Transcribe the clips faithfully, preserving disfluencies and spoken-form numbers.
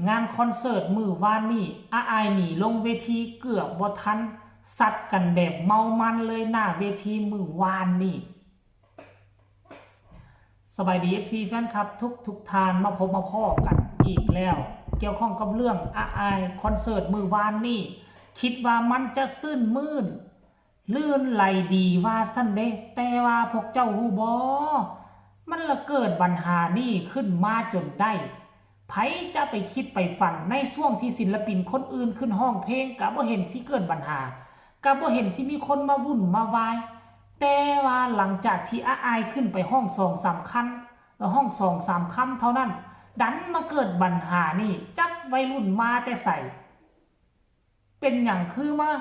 งานคอนเสิร์ตมื้อวานนี้ อ้ายหนีลงเวทีเกือบบ่ทัน ซัดกันแบบเมามันเลยหน้าเวทีมื้อวานนี้ สบายดี เอฟซี แฟนคลับทุกทุกท่าน มาพบมาพ้อกันอีกแล้ว เกี่ยวข้องกับเรื่องอ้ายคอนเสิร์ตมื้อวานนี้ คิดว่ามันจะซื่นมื่น ลื่นไหลดีว่าซั่นเด้ แต่ว่าพวกเจ้าฮู้บ่ มันละเกิดปัญหานี้ขึ้นมาจนได้ ไผจะไปคิดไปฝัน ในช่วงที่ศิลปินคนอื่นขึ้นฮ้องเพลง กะบ่เห็นสิเกิดปัญหา กะบ่เห็นสิมีคนมาวุ่นมาวาย แต่ว่าหลังจากที่อ้ายขึ้นไปฮ้องสองสามคำ เอ่อ ฮ้องสองสามคำเท่านั้น ดันมาเกิดปัญหานี้ จักวัยรุ่นมาแต่ไส เป็นหยังคือมา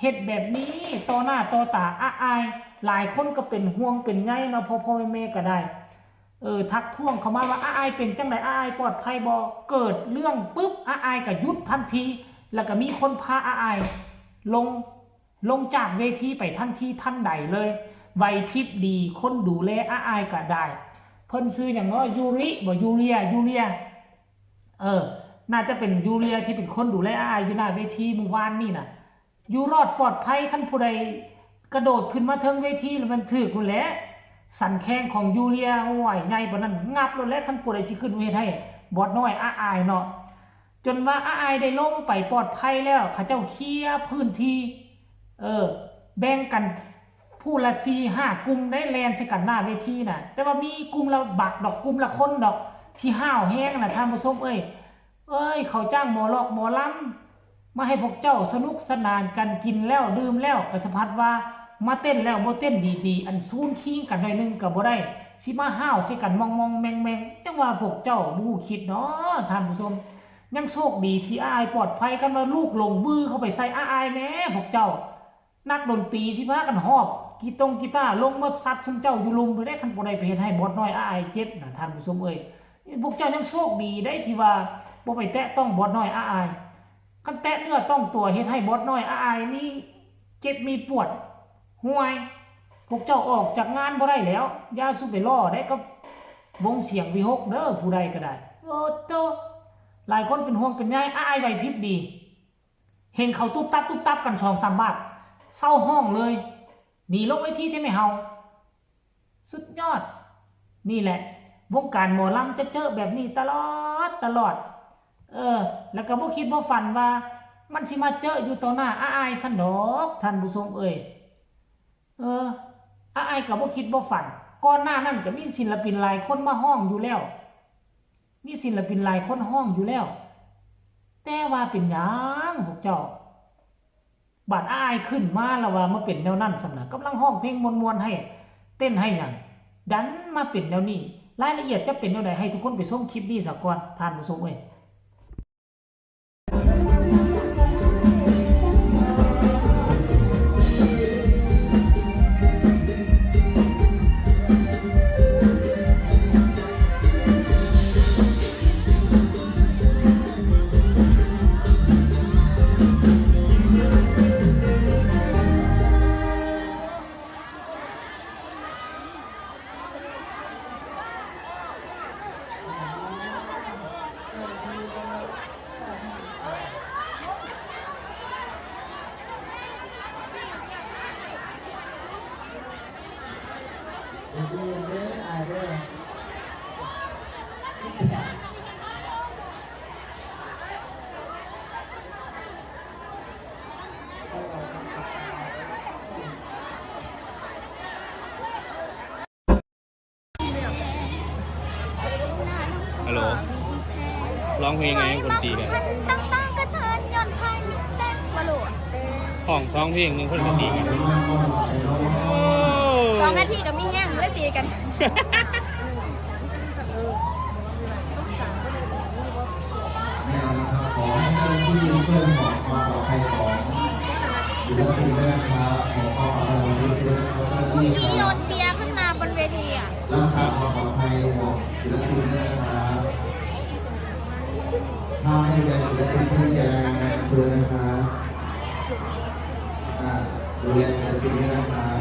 เฮ็ดแบบนี้ต่อหน้าต่อตาอ้าย หลายคนก็เป็นห่วงเป็นใยเนาะ พ่อพ่อแม่แม่ก็ได้ เออ ทักท้วงเข้ามาว่าอ้ายเป็นจั่งใด อ้ายปลอดภัยบ่ เกิดเรื่องปุ๊บอ้ายก็หยุดทันที แล้วก็มีคนพาอ้ายลง ลงจากเวทีไปทันทีทันใดเลย ไหวพริบดี คนดูแลอ้ายก็ได้ เพิ่นชื่อหยังเนาะ ยูริบ่ ยูเลีย ยูเลีย เออ น่าจะเป็นยูเลียที่เป็นคนดูแลอ้ายอยู่หน้าเวทีมื้อวานนี่น่ะ อยู่รอดปลอดภัย คันผู้ใดกระโดดขึ้นมาเทิงเวทีแล้วมันถืกนั่นแหละ สันแข้งของยูเลีย โอ้ย ใหญ่ปานนั้น งับโลดแหละ คันผู้ใดสิขึ้นมาเฮ็ดให้บอสน้อยอ้ายเนาะ จนว่าอ้ายได้ลงไปปลอดภัยแล้ว เขาเจ้าเคลียร์พื้นที่ เออ แบ่งกันผู้ละสี่ห้ากลุ่มได้แล่นใส่กันหน้าเวทีน่ะ แต่ว่ามีกลุ่มละบักดอก กลุ่มละคนดอก ที่ห้าวแฮงน่ะ ท่านผู้ชมเอ้ย เอ้ย เขาจ้างหมอลอกหมอลำ มาให้พวกเจ้าสนุกสนานกัน กินแล้วดื่มแล้วก็สะพัดว่ามาเต้นแล้วบ่เต้นดีๆ อันซูนคิงกันหน่อยหนึ่งก็บ่ได้ สิมาห้าวใส่กันมองๆ แมงๆ จั่งว่าพวกเจ้าบ่ฮู้คิดเนาะ ท่านผู้ชม ยังโชคดีที่อ้ายปลอดภัย คันว่าลูกหลงวือเข้าไปใส่อ้ายแหม พวกเจ้า นักดนตรีสิพากันหอบกีตงกีตาร์ลงมาซัดซุมเจ้าอยู่ลุ่มไปได้ คันผู้ใดไปเฮ็ดให้บอสน้อยอ้ายเจ็บน่ะ ท่านผู้ชมเอ้ย พวกเจ้ายังโชคดีได้ที่ว่าบ่ไปแตะต้องบอสน้อยอ้าย คันแตะเนื้อต้องตัวเฮ็ดให้บอสน้อยอ้ายมีเจ็บมีปวด ห่วย พวกเจ้าออกจากงานบ่ได้แล้ว อย่าสู่ไปล้อได้กับวงเสียงวิหคเด้อ ผู้ใดก็ได้ โอ้โต หลายคนเป็นห่วงเป็นใย อ้ายไหวพริบดี เห็นเขาตุ๊บตับตุ๊บตับกันสองสามบาท เซาฮ้องเลย หนีลงเวทีแท้แม่เฮา สุดยอด นี่แหละ วงการหมอลำจะเจอแบบนี้ตลอดตลอด เออ แล้วก็บ่คิดบ่ฝันว่า มันสิมาเจออยู่ต่อหน้าอ้ายซั้นดอก ท่านผู้ชมเอ้ย เออ อ้ายก็บ่คิดบ่ฝัน ก่อนหน้านั้นก็มีศิลปินหลายคนมาฮ้องอยู่แล้ว มีศิลปินหลายคนฮ้องอยู่แล้ว แต่ว่าเป็นหยังพวกเจ้า บัดอ้ายขึ้นมาแล้วว่ามาเป็นแนวนั้นซ้ำนะ กำลังฮ้องเพลงม่วนๆ ให้เต้นให้หยัง ดันมาเป็นแนวนี้ รายละเอียดจะเป็นแนวใด ให้ทุกคนไปชมคลิปนี้ซะก่อน ท่านผู้ชมเอ้ย ฮัลโหล ร้องเพลงไงคนตีกัน ต้องต้องกระเทินย่อนไพ่แป้งบาโหลด ห้องสองเพลงหนึ่งคนก็ตีกัน โอ้ สองนาทีก็มีแห้งเลยตีกัน ไม่เอานะครับ ขอให้เจ้าหน้าที่ช่วยหอบความปลอดภัยของศิลปินด้วยนะครับ หอบความปลอดภัยของศิลปินด้วยนะครับ เจ้าหน้าที่ มี ครับ โยนเบียร์ขึ้นมาบนเวทีอ่ะ รักษาความปลอดภัยของศิลปินด้วยนะครับ ถ้าไม่ดูแลศิลปินที่จะรายงานตัวนะครับ อ่า ดูแลศิลปินด้วยนะครับ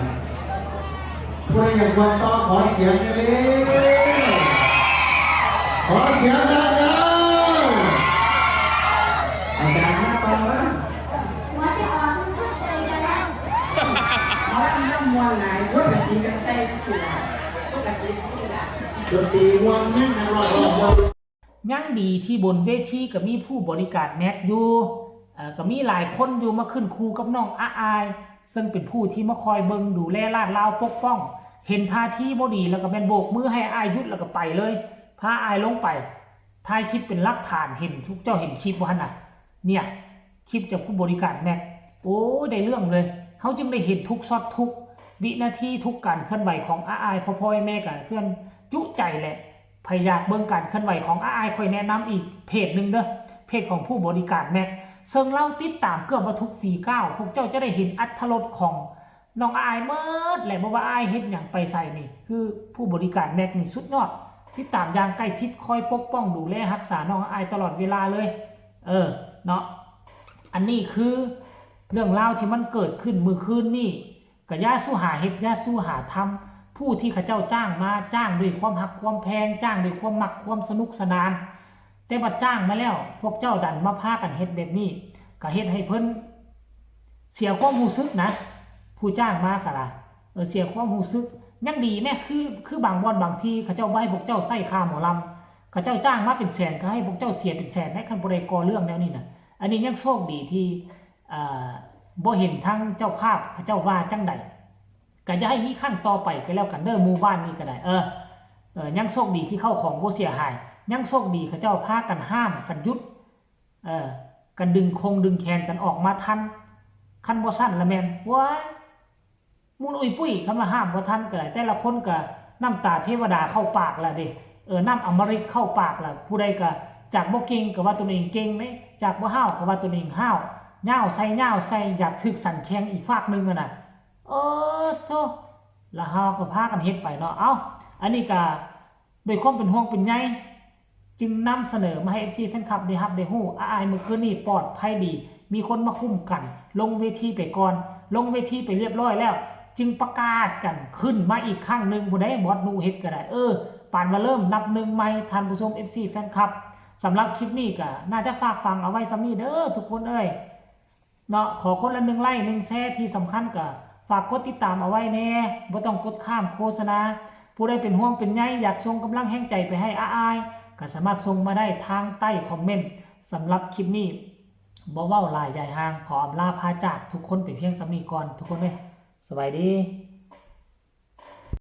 ผู้ใดอยากมาต่อขอเสียงเร็วๆ ขอเสียงดังๆ ปกติกันใส่เสื้อปกตินี่แหละดนตรีม่วนแม่งนะรอบๆ ยังดีที่บนเวทีก็มีผู้บริการแม็กอยู่ เอ่อ ก็มีหลายคนอยู่มาขึ้นคู่กับน้องอาอาย ซึ่งเป็นผู้ที่มาคอยเบิ่งดูแลลาดลาวปกป้อง เห็นท่าทีบ่ดีแล้วก็แม่นโบกมือให้อ้ายหยุดแล้วก็ไปเลย พาอ้ายลงไป ถ่ายคลิปเป็นหลักฐาน เห็นทุกเจ้าเห็นคลิปบ่หั่นน่ะ เนี่ย คลิปจากผู้บริการแม็ก โอ้ย ได้เรื่องเลย เฮาจึงได้เห็นทุกช็อตทุกวินาทีทุกการเคลื่อนไหวของอาอาย พ่อพ่อแม่ๆก็เคลื่อนจุใจแหละ ไผอยากเบิ่งการเคลื่อนไหวของอาอาย ข้อยแนะนำอีกเพจหนึ่งเด้อ เพจของผู้บริการแม็ก เซิ่งลาวติดตามเกือบว่าทุกฝีก้าว พวกเจ้าจะได้เห็นอรรถรสของน้องอาอายเมิดแหละ บ่ว่าอาอายเฮ็ดหยังไปใส่นี่ คือผู้บริการแม็กนี่สุดยอด ติดตามอย่างใกล้ชิด คอยปกป้องดูแลรักษาน้องอาอายตลอดเวลาเลย เออ เนาะ อันนี้คือเรื่องราวที่มันเกิดขึ้นมื้อคืนนี่ ก็อย่าสู่หาเฮ็ด อย่าสู่หาทำ ผู้ที่เขาเจ้าจ้างมา จ้างด้วยความฮักความแพง จ้างด้วยความมักความสนุกสนาน แต่บัดจ้างมาแล้ว พวกเจ้าดันมาพากันเฮ็ดแบบนี้ ก็เฮ็ดให้เพิ่นเสียความรู้สึกนะ ผู้จ้างมาก็ล่ะ เออ เสียความรู้สึก ยังดีแม่ คือ คือบางบ่อนบางทีเขาเจ้าบ่ให้พวกเจ้าใส่ค่าหมอลำ เขาเจ้าจ้างมาเป็นแสนก็ให้พวกเจ้าเสียเป็นแสน ให้คันบ่ได้ก่อเรื่องแนวนี้นะ อันนี้ยังโชคดีที่ อ่า บ่เห็นทางเจ้าภาพเขาเจ้าว่าจั่งใด ก็อย่าให้มีครั้งต่อไปก็แล้วกันเด้อ หมู่บ้านนี้ก็ได้ เออ เออ ยังโชคดีที่เข้าของบ่เสียหาย ยังโชคดีเขาเจ้าพากันห้ามกันหยุด เออ กันดึงคงดึงแขนกันออกมาทัน คันบ่ซั่นละแม่น ว้าย มุนอุยปุ้ย คันว่าห้ามบ่ทันก็ได้ แต่ละคนก็น้ำตาเทวดาเข้าปากแล้วเด้ เออ น้ำอมฤตเข้าปากแล้ว ผู้ใดก็จากบ่เก่งก็ว่าตนเองเก่งเด้ จากบ่ห้าวก็ว่าตนเองห้าว ย่าวใส่ย่าวใส่ อยากถืกสันแข้งอีกฟากหนึ่งอะนะ เออ โธ่ ละเฮาก็พากันเฮ็ดไปเนาะ เอ้า อันนี้ก็ด้วยความเป็นห่วงเป็นใย จึงนำเสนอมาให้ เอฟซี แฟนคลับได้ฮับได้ฮู้ อาอายมื้อคืนนี้ปลอดภัยดี มีคนมาคุ้มกัน ลงเวทีไปก่อน ลงเวทีไปเรียบร้อยแล้ว จึงประกาศกันขึ้นมาอีกครั้งหนึ่ง ผู้ใดบอสหนูเฮ็ดก็ได้ เออ ปานว่าเริ่มนับหนึ่งใหม่ ท่านผู้ชม เอฟซี แฟนคลับ สำหรับคลิปนี้ก็น่าจะฝากฝังเอาไว้ส่ำนี้เด้อทุกคนเอ้ย เนาะ ขอคนละหนึ่งไลค์ หนึ่งแชร์ ที่สำคัญก็ฝากกดติดตามเอาไว้แน่ บ่ต้องกดข้ามโฆษณา ผู้ใดเป็นห่วงเป็นใย อยากส่งกำลังแฮงใจไปให้อาอาย ก็สามารถส่งมาได้ทางใต้คอมเมนต์ สำหรับคลิปนี้ บ่เว้าหลายยายห่าง ขออำลาพาจากทุกคนไปเพียงส่ำนี้ก่อน ทุกคนเอ้ย สบายดี